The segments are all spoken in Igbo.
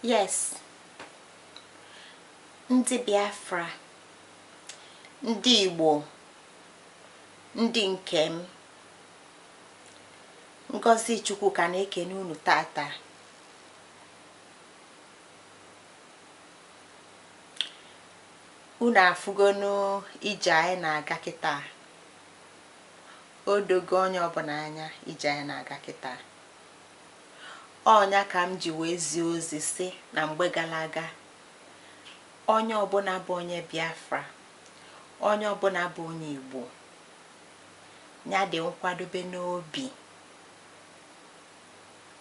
Yes, ndị Biafra, ndị Igbo, ndị nke m, Ngozi Chukwuka na-ekene unu tata. Unu afụgonu ije anyị na-aga kịta. O dogo onye ọbụla anya ije anyị na-aga kịta. Ọ nya ka m ji wee zie ozi sị na mgbe gara aga, onye ọbụla bụ onye Biafra, onye ọbụla bụ onye Igbo, ya dị nkwadobe n'obi.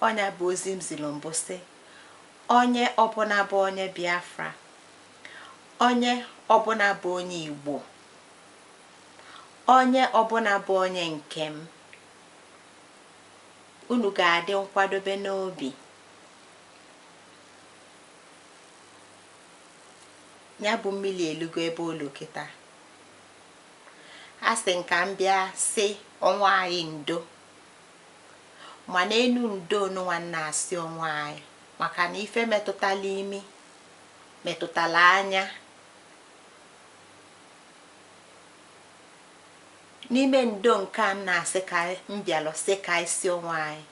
Ọ nya bụ ozi m ziri mbụ sị, onye ọbụla bụ onye Biafra, onye ọbụla bụ onye Igbo, onye ọbụla bụ onye nke m, unu ga-adị nkwadobe n'obi. Ya bụ mmiri elugo ebe olu kịta. A sị nka m bịa sị onwe anyị ndo, mana enu ndo nụnwa na-asị onwe anyị maka na ife metụtala imi metụtala anya. N'ime ndo nke a na-asị ka m bịalụ sị ka anyị sị onwe anyị,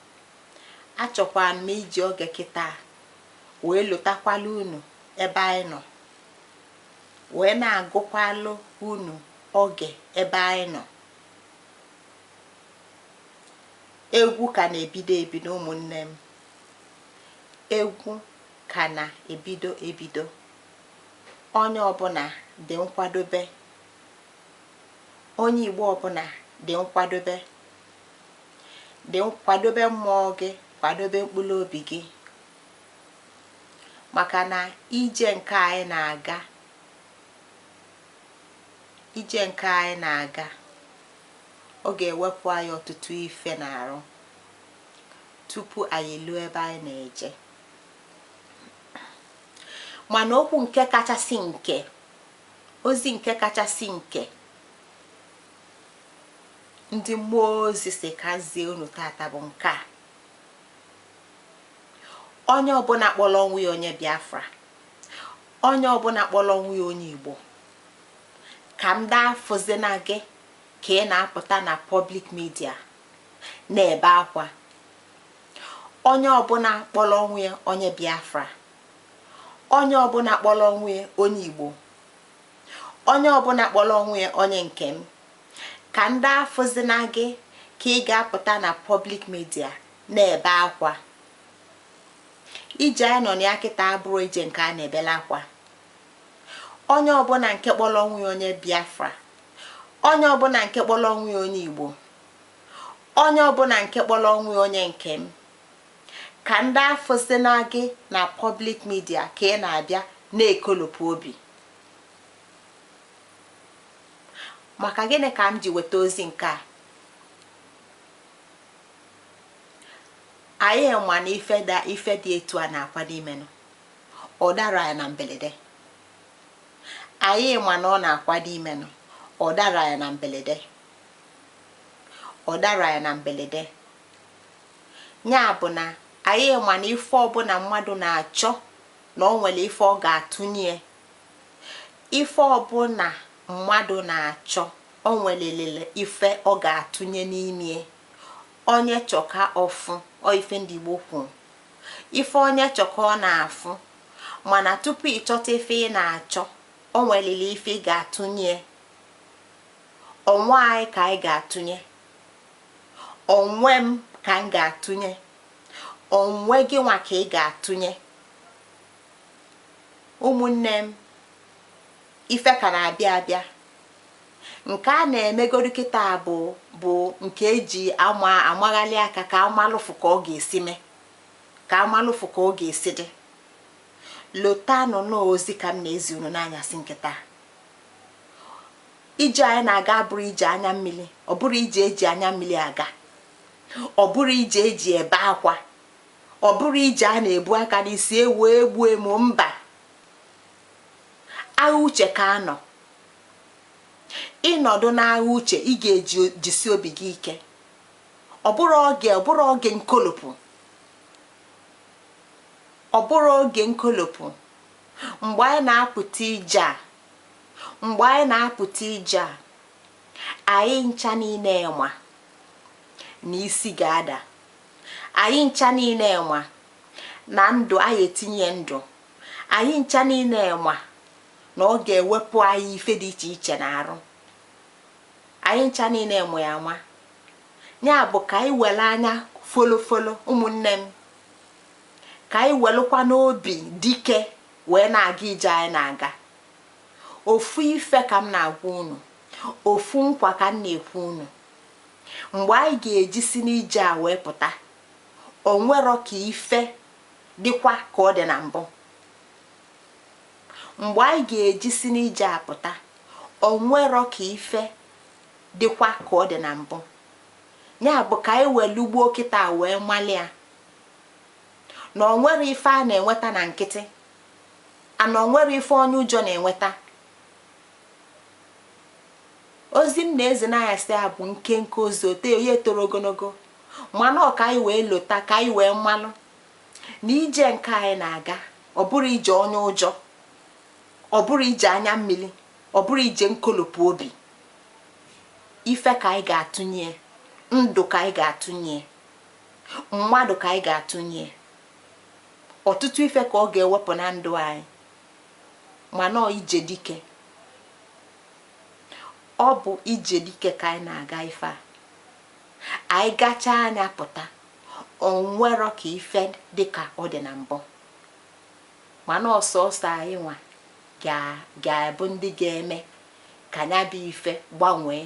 achọkwara m iji oge kịta wee lotakwala unu ebe anyị nọ, wee na-agụkwalụ unu oge ebe anyị nọ. Egwu ka na-ebido ebido, ụmụnne m, egwu ka na-ebido ebido. Onye ọbụla dị nkwadobe, onye Igbo ọbụla dị nkwadobe, dị nkwadobe mmụọ gị, kwadobe mkpụrụ obi gị, maka na ije nke anyị na-aga, ije nke anyị na-aga, ọ ga-ewepụ anyị ọtụtụ ife n'arụ tupu anyị eluo ebe anyị na-eje. Mana okwu nke kachasị nke, ozi nke kachasị nke ndị mmụọ ozi si ka zie unu tata bụ nke a: onye ọbụla kpọrọ onwe ya onye Biafra, onye ọbụla kpọrọ onwe ya onye Igbo, ka m daa afụzina gị ka ị na-apụta na public media na-ebe akwa. Onye ọbụla kpọrọ onwe ya onye Biafra, onye ọbụla kpọrọ onwe ya onye Igbo, onye ọbụla kpọrọ onwe ya onye nke m, ka ndị afụzina gị ka ị ga-apụta na public media na-ebe akwa. Ije anyị nọ na ya kịta abụrụ ije nke a na-ebela akwa. Onye ọbụla nke kpọrọ onwe ya onye Biafra, onye ọbụla nke kpọrọ onwe ya onye Igbo, onye ọbụla nke kpọrọ onwe ya onye nke m, ka ndị afụzina gị na public media ka ị na-abịa na-ekolopụ obi. Maka gịnị ka m ji weta ozi nke a? Anyị ma na ife dị etu a na-akwado imenụ, ọ dara ya na mberede. Anyị ma na ọ na-akwado imenụ, ọ dara ya na mberede, ọ dara ya na mberede. Ya bụ na anyị ma na ife ọbụla mmadụ na-achọ na ọ nwere ife ọ ga-atụnye, ife ọbụla mmadụ na-achọ o nwelelele ife ọ ga-atụnye n'ime. Onye chọka ọfụ, ọ ife ndị Igbo kwu, ife onye chọka ọ na-afụ. Mana tupu ị chọta ife ị na-achọ, o nwelele ife ị ga-atụnye. Onwe anyị ka anyị ga-atụnye, onwe m ka m ga-atụnye, onwe gị nwa ka ị ga-atụnye. Ụmụnne m, ife ka na-abịa abịa. Nke a na-emegodu kịta bụ nke eji ama amaghalị aka ka amalụfụ ka ọ ga-esi mee, ka amalụfụ ka ọ ga-esi dị. Lotanụ n'ozi ka m na-ezi unu n'anyasị nke taa. Ije anyị na-aga abụrụ ije anya mmiri, ọ bụrụ ije eji anya mmiri aga, ọ bụrụ ije eji ebe akwa, ọ bụrụ ije a na-ebu aka n'isi ewu egbu emu, mba. Agha uche ka anọ. Ịnọdụ n'agha uche, ị ga-eji jisi obi gị ike. Ọ bụrụ oge, ọ bụrụ oge nkolopụ, ọ Ọ bụrụ oge nkolopụ mgbe anyị na-apụta ije a. Mgbe anyị na-apụta ije a, anyị ncha niile ma na isi ga-ada. Anyị ncha niile ma na ndụ anyị etinye ndụ. Anyị ncha niile ma na ọ ga-ewepụ anyị ife dị iche iche na-arụ anyị. Ncha niile mụ ya nwa ya bụ ka anyị were anya folofolo. Ụmụnne m, ka anyị welụkwa n'obi dike wee na-aga ije anyị na-aga. Ofu ife ka m na-agwa unu, ofu nkwa ka m na-ekwu unu: mgbe anyị ga-eji si n'ije a wee pụta, o nwero ka ife dịkwa ka ọ dị na mbụ. Mgbe anyị ga-eji si n'ije a pụta, o nwero ka ife dịkwa ka ọ dị na mbụ. Ya bụ ka anyị were ugbo kịta wee malia na o nwere ife a na-enweta na nkịtị, ana o nwere ife onye ụjọ na-enweta. Ozi m na-ezi n'anyasị a bụ nkenke ozi, ote onye toro ogologo, mana ọ ka anyị wee lota, ka anyị wee mmalụ na ije nke anyị na-aga, ọ bụrụ ije onye ụjọ, ọ bụrụ ije anya mmiri, ọ bụrụ ije nkolopụ obi. Ife ka anyị ga-atụnye ndụ, ka anyị ga-atụnye mmadụ, ka anyị ga-atụnye ọtụtụ ife ka ọ ga-ewepụ na ndụ anyị. Mana ọ ije dike, ọ bụ ije dike ka anyị na-aga. Ife a anyị gachaa anya pụta, onwero ka ife dịka ọ dị na mbụ. Mana ọsọsọ anyị nwa ga-abụ ndị ga-eme ka ya bụ ife gbanwee.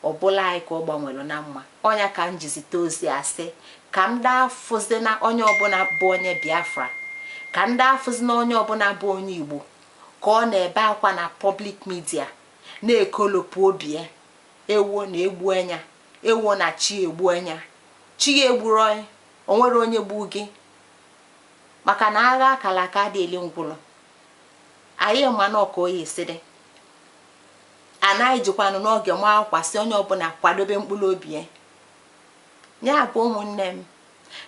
Ọbụla anyị ka ọ gbanwere na mma ọnya ka m jizite ozi asị ka m daa afụzi na onye ọbụla bụ onye Biafra, ka ndị afụzi na onye ọbụla bụ onye Igbo ka ọ na-ebe akwa na public media, na-ekolopụ obi ya, ewo na egbu anya, ewo na chi egbu anya, chi ya egburu onwere onye gbu gị, maka na agha akara aka dị eli ngwụlọ. Anyị ma na ọka oyi esi dị, anaghị jikwanụ n'oge nwa akwasị onye ọbụla kwadobe mkpụrụ obi ya. Ya bụ, ụmụnne m,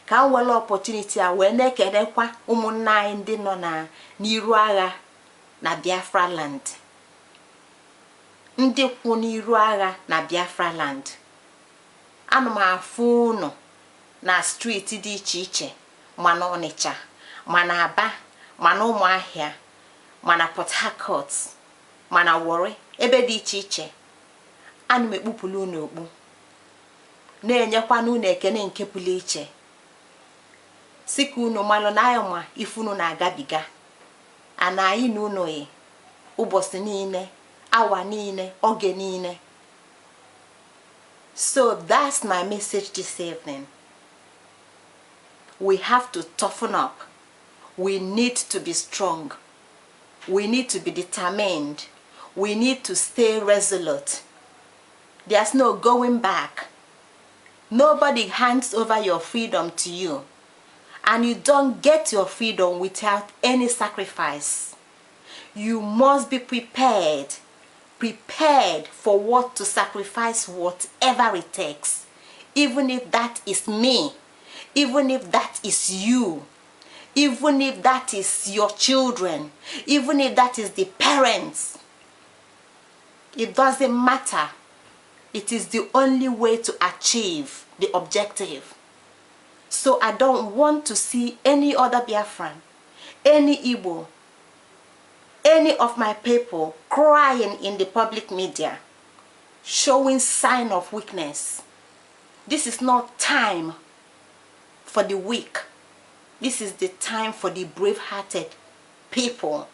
ka m were opportunity a wee na-ekelekwa ụmụnne anyị ndị nọ na n'iru agha na Biafra land, ndị kwụ n'iru agha na Biafra land. Ana m afụ unu na street dị iche iche, mana Ọnịcha, mana Aba, mana Ụmụahịa, mana Port Harcourt, mana Warri, ebe dị iche iche. Ana m ekpupụrụ unu okpu, na-enyekwana unu ekene nke pụrụ iche, si ka unu malụ na anyị ma ife unu na-agabiga, ana anyị na unu yi ụbọchị niile, awa niile, oge niile. So that's my message this evening. We have to toughen up. We need to be strong. We need to be determined. We need to stay resolute. There's no going back. Nobody hands over your freedom to you, and you don't get your freedom without any sacrifice. You must be prepared, prepared for what to sacrifice, whatever it takes, even if that is me, even if that is you, even if that is your children, even if that is the parents. It doesn't matter. It is the only way to achieve the objective. So I don't want to see any other Biafran, any Igbo, any of my people crying in the public media, showing sign of weakness. This is not time for the weak. This is the time for the brave-hearted people,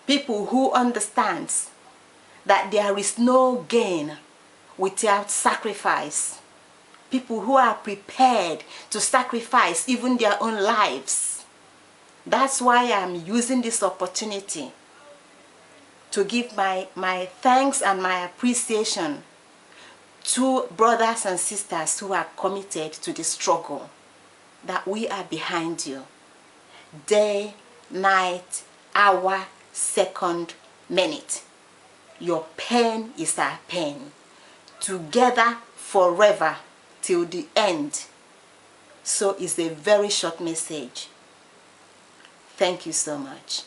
people who understands that there is no gain without sacrifice, people who are prepared to sacrifice even their own lives. That's why I'm using this opportunity to give my thanks and my appreciation to brothers and sisters who are committed to the struggle, that we are behind you day, night, hour, second, minute. Your pain is our pain. Together forever till the end. So it's a very short message. Thank you so much.